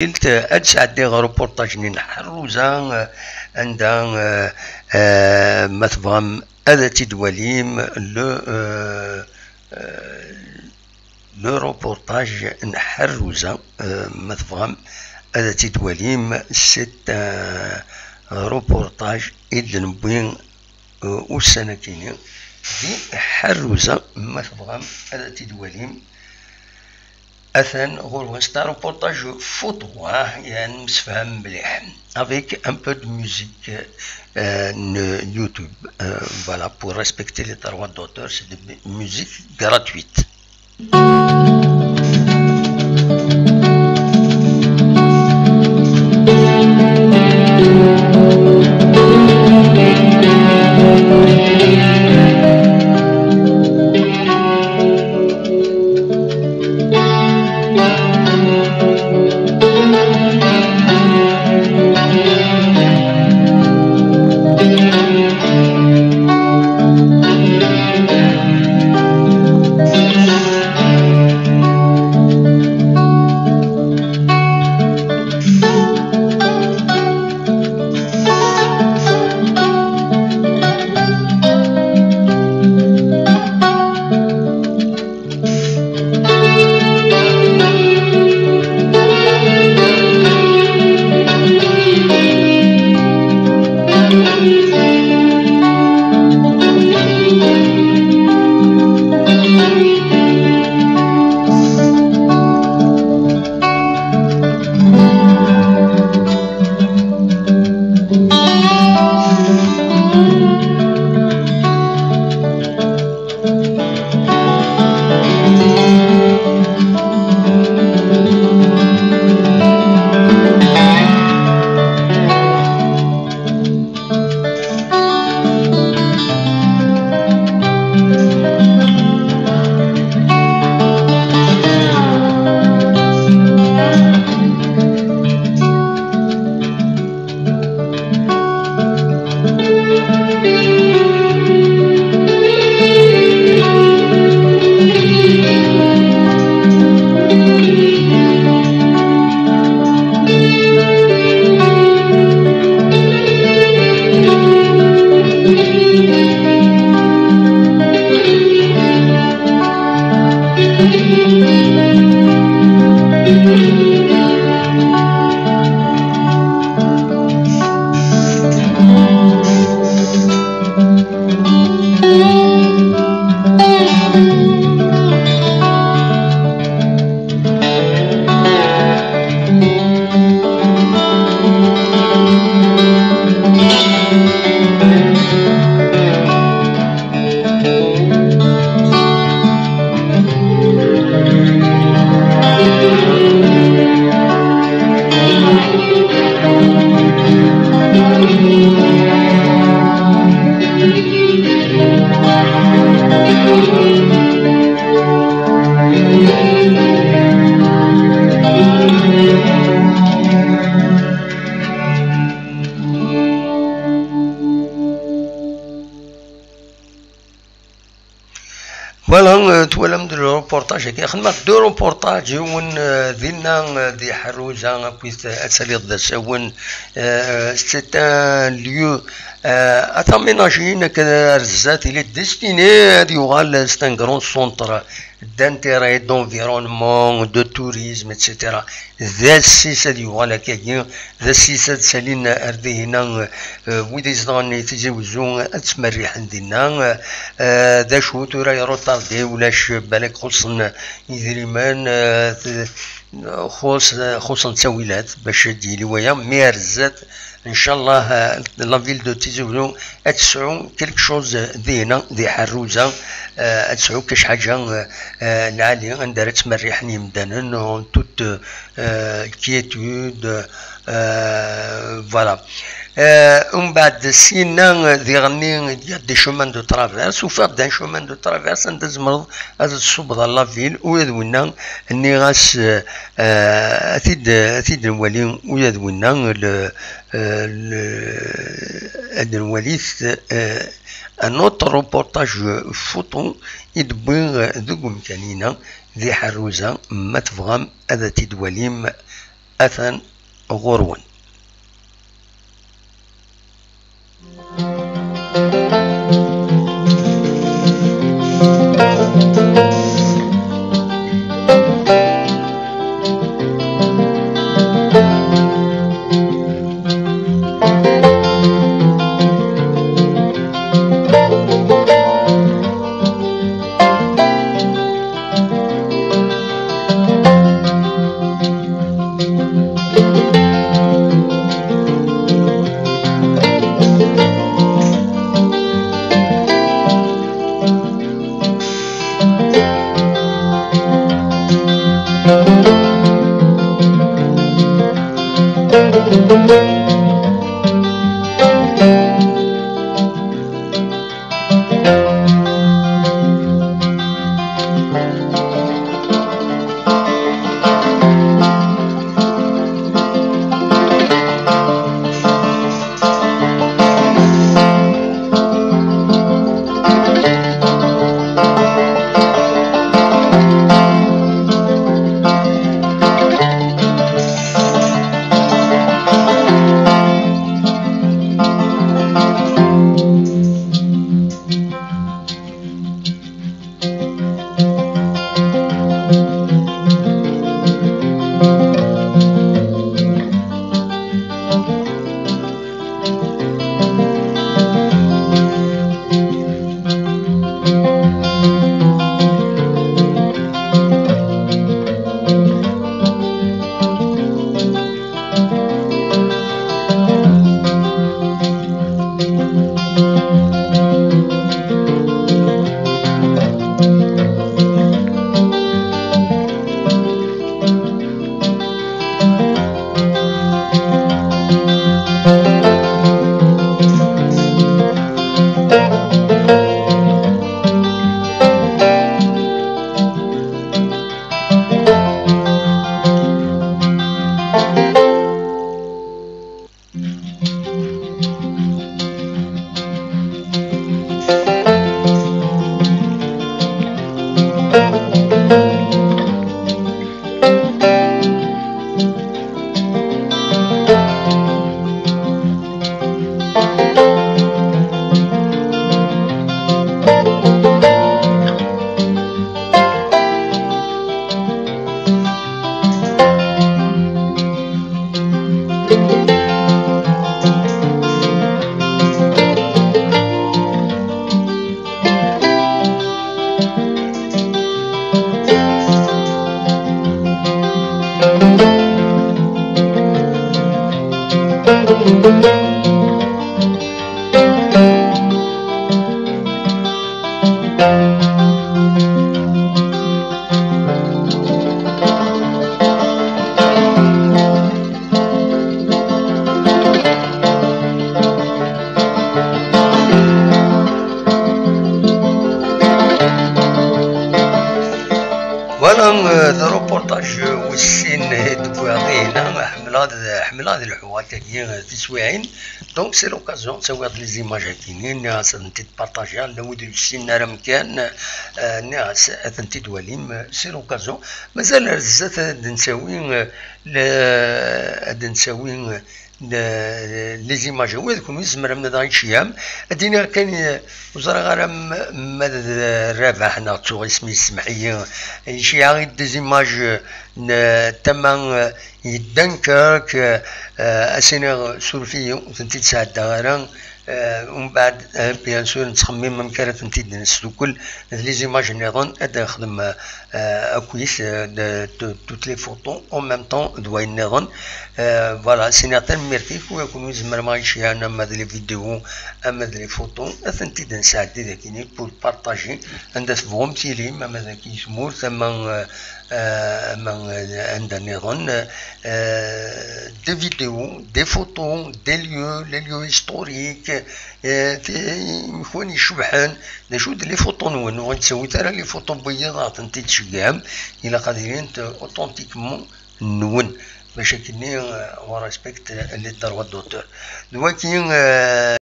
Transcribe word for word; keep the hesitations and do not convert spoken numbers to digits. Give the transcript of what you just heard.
Ad d-sɛeddiɣ reportage-nni n Ḥerruza, eh, anda, eh, eh, ma tebɣam ad t-id-twalim, le, eh, eh, le reportage n Ḥerruza, eh, ma tebɣam ad t-id-twalim, c'est un reportage i d-newwi, eh, ussan-akini di Ḥerruza, ma tebɣam ad t-id-twalim. Atan ɣur-wen, c'est un reportage photo, hein, يعني نمسفهم مليح, avec un peu de musique, euh, n-, YouTube. Euh, voilà, pour respecter les droits d'auteur, c'est de mu-, musique gratuite. Voilà, euh, twalam-d le reportage-agi. Xedmeɣ deux reportages, yiwen, euh, dinna, euh, di Ḥerruza, akkit, euh, ad taliḍ d asawen. Euh, c'est un lieu, euh, ad t-aménager, nekk, euh, ar zdat, il est destiné ad yuɣal, c'est un grand centre d'intérêt, d'environnement, de tourisme, et cetera. D assis ad yuɣal akkagi, d assis ad salin ar dihina, eh, wid izedɣen i Tizi Wezzu ad ttmerriḥen dinna. Eh, d acu tura, retardé ulac, balak xuṣṣen idrimen, eh, t-, xuṣ-, xuṣṣen ttawilat bac ad d-yili waya, mi ar zdat, ncallah, eh, la ville de Tizi Wezzu ad tesɛu quelque chose dihina, di Ḥerruza, eh, ad tesɛu kac ḥaǧa, eh, eh, lɛali, anda ara ttmerriḥen yimdanen, en toute, eh, quiétude, eh, voilà. Eh, umbeɛd, syenna, eh, diɣenni, il y a des chemins de traverse, ufiɣ-d un chemin de traverse anda tzemreḍ ad tṣubbeḍ ɣer la ville, ula d winna, nniɣ-as, eh, eh, ad t-id, ad t-id-nwali, ula d winna, le, eh, le, ad nwalit, eh, un autre reportage photo i d-wwiɣ deg umkan-inna di Ḥerruza, ma tebɣam ad t-id-twalim, atan ɣur-wen. Voilà, euh, d reportage, euh, wis sin i d-wwiɣ dinna. Ḥemmleɣ ad, ḥemmleɣ ad lḥuɣ akkagi, euh, tiswiɛin. Donc, c'est l'occasion, ttawiɣ-d les images-agi-nni, nniɣ-as ad tent-id-partagiɣ, llan wid ur yessinen ara amkan, euh, nniɣ-as ad tent-id-walim, euh, c'est l'occasion. Mazal ar zdat ad d-nttawi, euh, le-, ad d-nttawi, euh, le-, les images-agi, d kunwi tzemrem ad aɣ-iceyɛem. Ad d-iniɣ kan, euh, ur ẓriɣ ara m-, ma d Rabaḥ neɣ ttuɣ isem-is, semmeḥ-iyi, iceyyeɛ-aɣ-id des images, euh, n tama, euh, Dunkerque, euh, euh, ad s-iniɣ suref-iyi, ur tent-id-sɛeddaɣ ara. Euh, umbeɛd, euh, bien sûr, nettxemmim amek ara tent-id-nesdukkel d les images nniḍen, ad nexdem, euh, euh, akkit, euh, de, de, toutes les photos en même temps d wayen nniḍen. Euh, voilà, s-iniɣ tanemmirt-ik, u kunwi tzemrem ad aɣ-iceyɛen ama d les vidéos, ama d les photos, ad tent-id-nesɛeddi dagi pour partager, anda tebɣum tilim, ama dagi i tmurt, ama, euh, euh, ama, euh, anda nniḍen, euh, des vidéos, des photos, des lieux, les lieux historiques, euh, ti-, imeḥwan icebḥen, d acu d les photos-nwen, ur ttawit ara les photos n wiyiḍ ad tent-id-tceggɛem, ilaq ad ilint, euh, authentiquement nwen, bac akkenni, euh, on respecte les droits d'auteur. D waki, euh,